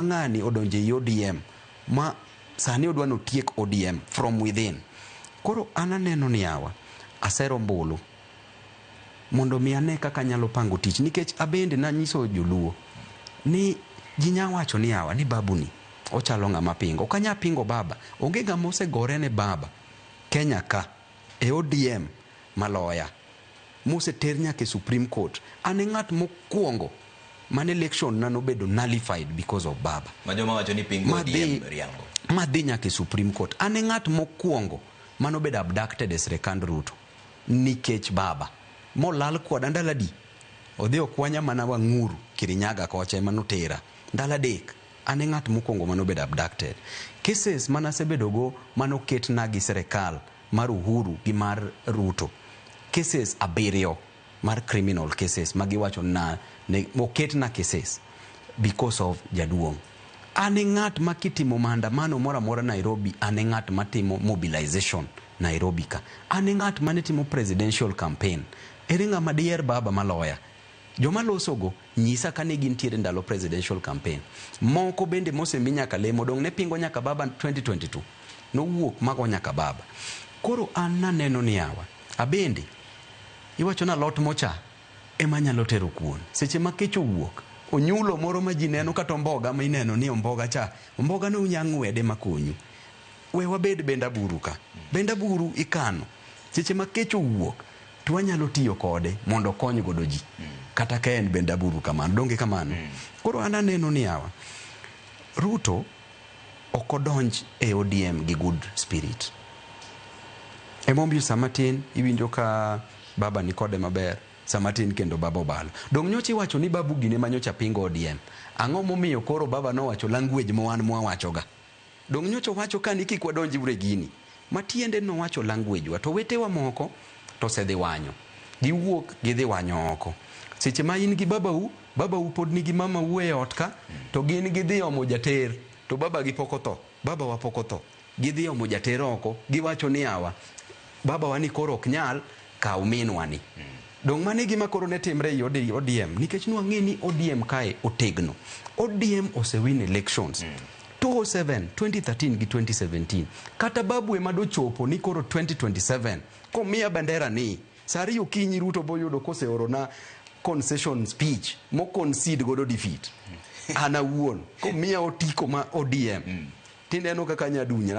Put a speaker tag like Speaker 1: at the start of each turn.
Speaker 1: Ng'ani odonjo ei ODM ma sani odwa notiek ODM from within. Koro an aneno ni yawa, asero ombulu mondo mi ane kaka anyalo pango tich, nikech abende nanyiso joluo ni ji nya wacho ni yawa, ni babu ni ochalo ng'ama pingo. Ok anya pingo baba. Onge ng'ama osegore ne baba Kenya ka e ODM maloya moseter nyaka e Supreme Court. An e ng'at mokwongo mane election na nobedo nullified because of baba.
Speaker 2: Ma joma wacho ni pingo ODM riambo.
Speaker 1: Madhi nyaka e Supreme Court. An e ng'at mokwongo manobedo abducted e sirikand Ruto nikech baba. Molal koda ndalo adi? Odhi okwanya mana Wang'uru, Kirinyaga kocha ema notera. Ndalo 3. An e ng'at mokwongo manobedo abducted. Cases manasebedogo manoketna gi sirikal mar Uhuru gi mar Ruto. Cases 7 mar criminal cases magiwacho na ne oketna cases because of jaduong'. An e ng'at ma kitimo maandamano moro amora Nairobi, an e ng'at matimo mobilization Nairobi ka. An e ng'at mane timo presidential campaign. Ere ng'ama diher baba maloya? Joma losogo nyisa kane gintiere ndalo presidential campaign. Moko bende mosemi nyaka lemo dong' ne pingo nyaka baba 2022. Nowuok mago nyaka baba. Koro an naneno ni yawa, abende iwacho na alot mocha ema nyalo tero kuon. Seche ma kech owuok, onyulo moro ma ji neno kata omboga ma ineno ni omboga cha, omboga no unya ng'wede makonyu. We wabed bend aburu ka. Bend aburu ikano. Seche ma kech owuok, to wanyalo tiyo kode mondo okony godo ji. Kata ka en bend aburu kamano. Donge kamano? Koro an aneno ni yawa, Ruto ok odonj e ODM gi good spirit. Emomiyo sama tin iwinjo ka baba ni kode maber, sama tin kendo baba obalo. Dong' nyocha iwacho ni babu gine ma nyocha pingo ODM. Ang'o momiyo koro baba nowacho language ma wan mwawachoga? Dong' nyocha owacho ka ni kik wadonj ure gini. Matiende nowacho language wa. To wetewa moko to osedhi wanyo. Giwuok gidhi wanyo oko. Seche ma in gi babau, babau pod nigi mamau e ot ka, to gin gidhi omo jater, to babagi pok otho. Babawa pok otho. Gidhi omo jater oko, giwacho ni yawa, babawa ni koro ok nyal, kaw minwa ni. Dong' mano e gima koro ne timre ei ODM, nikech nwang'e ni ODM kae otegno. ODM osewin elections. 2007, 2013 gi 2017. Kata babu ema dochopo ni koro 2027, komiya bendera ni, sa 2 okinyi Ruto boyudo koseorona concession speech, mo concede godo defeat. An awuon, komiya otiko ma ODM, tineno kaka anyadunyra.